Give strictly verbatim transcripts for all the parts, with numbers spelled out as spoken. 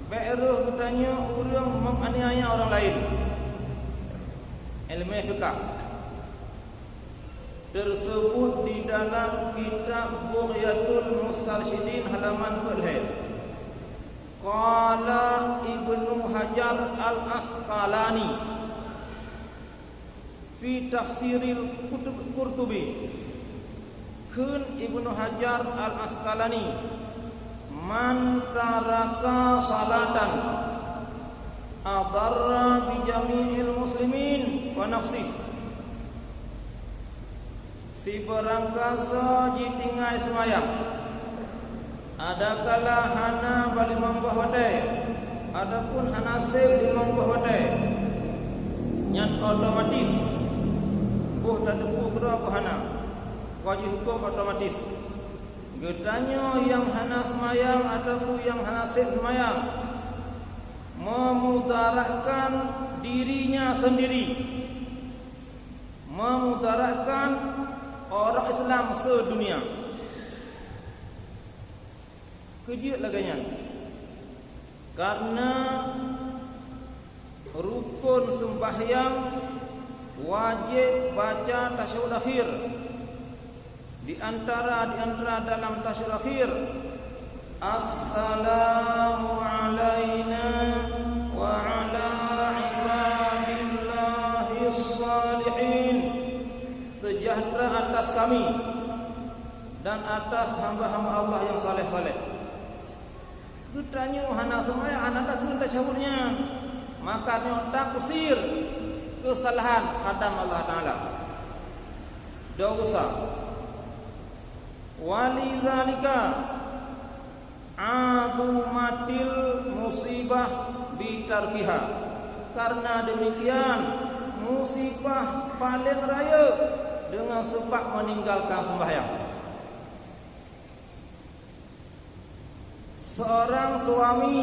Bék rôh geutanyoe ureuëng menganiaya orang lain. Ilmu fiqah tersebut di dalam kitab Bughyatul Mustarsyidin halaman empat belas. Qala Ibnu Hajar Al-Asqalani fi tafsiril kutub Qurtubi, kheun Ibnu Hajar Al-Asqalani, "Man taraka salatan adarra bi jami'il muslimin wa nafsih." Sibarang kasoe jitinggai seumayang, adakala hana balimong boh watée, ataupun hana sép limong boh watée, nyan otomatis, boh tateupeue keudroe boh hana, ka jihukôm otomatis. Geutanyoe nyang hana seumayang ataupun nyang hana sép seumayang, memudaratkan dirinya sendiri, memudaratkan orang Islam sedunia. Keujeuet lagée nyan, karena rukun sembahyang wajéb baca tasyahud akhir. Di antara, di antara dalam tasyahud akhir, "Assalamu alaina wa ala ibadillahis salihin." Sejahtera atas kami dan atas hamba-hamba Allah yang saleh-saleh. Geutanyoe hana seumayang, hana takheun tasyahud nyan, maka nyoe takusir keusalahan khatam Allah Taala. Dosa. Walidzalika azumatil musibah bitarkiha. Karena demikian, musibah paling rayeuk dengan sebab meninggalkan sembahyang. Seorang suami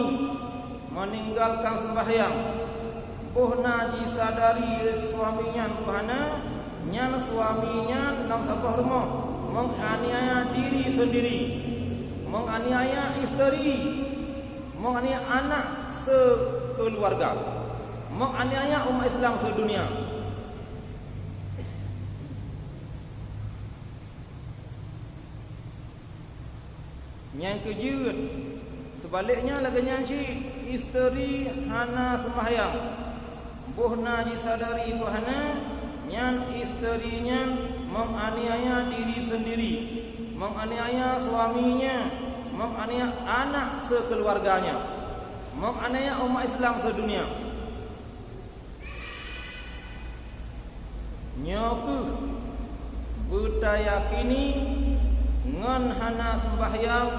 meninggalkan sembahyang, boh na jisadari lé suami nyan peue hana, nyan suami nyan lam saboh rumoh menganiaya diri sendiri, menganiaya isteri, menganiaya anak sekeluarga, menganiaya umat Islam sedunia. Nyang keujeuet, seubaliknya lagée nyan cit, isteri hana seumahyang, boh na jisadari peue hana, nyan isteri nyan menganiaya diri sendiri, menganiaya suaminya, menganiaya anak sekeluarganya, menganiaya umat Islam sedunia. Nyoe kheueh beutayakini ngon hana seumbahyang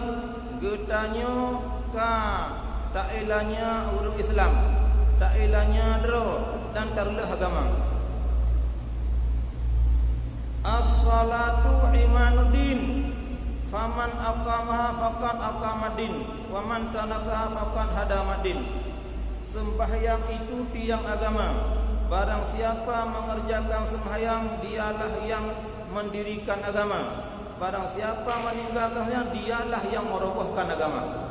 geutanyoe ka tailanya ureuëng Islam, tailanya droe dan tareuloh agama. As-salatu imaduddin, faman aqamaha faqad aqamaddin, wa man tarakaha faqad hadamaddin. Sembahyang itu tiang agama. Barang siapa mengerjakan sembahyang, dialah yang mendirikan agama. Barang siapa meninggalkan sembahyang, dialah yang merobohkan agama.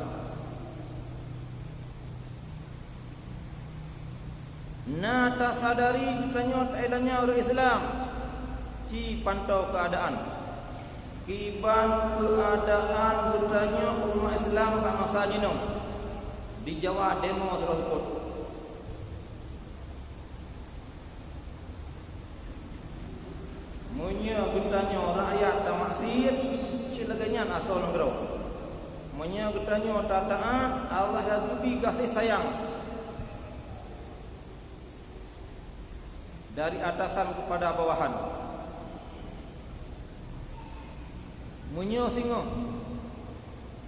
Na tasadari geutanyoe tailanya ureuëng Islam, ci pantoe keuadaan. Kiban keuadaan geutanyoe umat Islam bak masa jinoe di Jawa demo sidroe seupôt. Meunyoe geutanyoe rakyat tamaksiet, cit lagée nyan asoe nanggroe. Meunyoe geutanyoe tataát, Allah geubri gaséh sayang dari atasan kepada bawahan. Meunyoe singoh,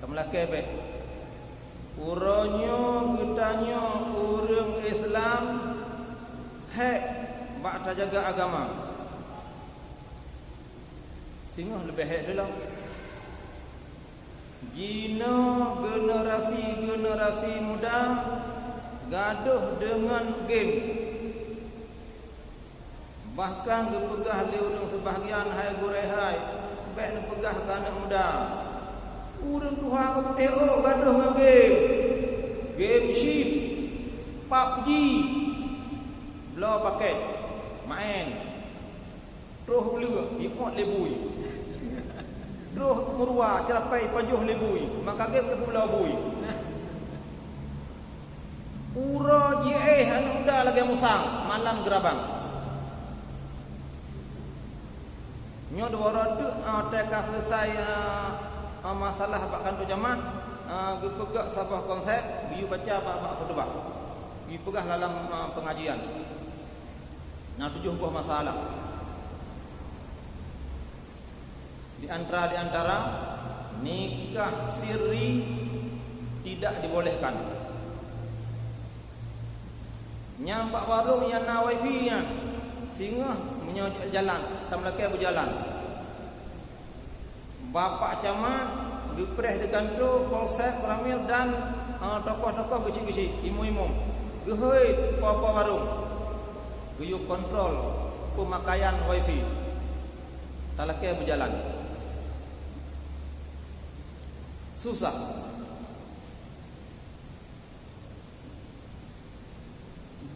tameulakée bék. Uroe nyoe geutanyoe ureuëng Islam hék bak tajaga agama. Singoh leubeh hék lom. Jinoe generasi-generasi muda gadôh deungon game. Bahkan geupeugah lé ureuëng seubahgian, "Hai gurée hai, bék neupeugah keu aneuëk muda. Ureuëng tuha ka putéh ôk gadôh ngon game. Game PUBG, bloe pakét, maén. Troh uleue, iôt lé bui. Troh meuruwa, ceurapai pajoh lé bui. Maka gét keu bloe bui. Uroe jiéh aneuk muda lagée musang, malam geurabang. Nyoe dua uroe teuk, ah, teuka selesai, ah, ah, masalah bak kantô jamaah, ah, geupeugah saboh konsep, geuyue baca bak, bak khutubah. Geupeugah lam, ah, pengajian. Na tujoh boh masalah. Di antara, di antara, nikah siri tidak dibolehkan. Nyang bak warong nyang na wifi nyan, singoh meunyoe jalan, tameulakée beujalan. Bapak camat geupreh di kantô Polsek Koramil dan, eh, tokoh-tokoh geuchik-geuchik, imum-imum, geuhôi po-po warong, geuyue kontrol peumakaian wifi, talakée beujalan. Susah.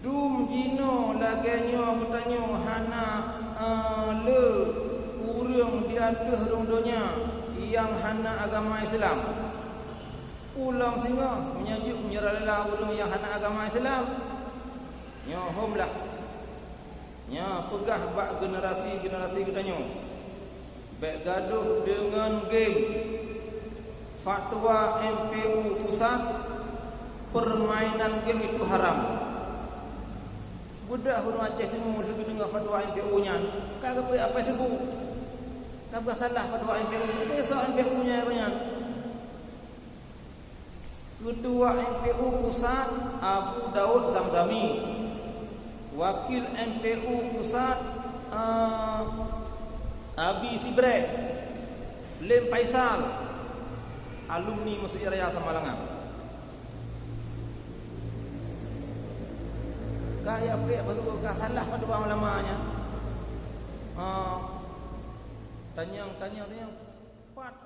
Dum jinoe lagée nyoe geutanyoe hana, eh, le ureuëng di ateueh rhueng donya nyang hana agama Islam. Ulôn singoh meunyoe jeuet meurayeuk ureuëng nyang hana agama Islam. Nyoe hom lah. Nyoe peugah bak generasi-generasi geutanyoe. Bék gadoh deungon game. Fatwa M P U pusat, permainan game itu haram. Beudah ureuëng Aceh Timu lheueh geudeungoe fatwa M P U nyan, ka geupeuék apai seubu. Ka beusalah fatwa M P U, peue soe M P U nyan ureuëng nyan. Ketua M P U pusat, Abu Daud Zamzami. Wakil M P U pusat, eh, Abi Sibrek, Lem Faisal, alumni Masjid Raya Samalanga. Ka ya pek, lepas tu ka salah fatwa ulama nyan. Ah, tanyong, tanyong, tanyong. Pat,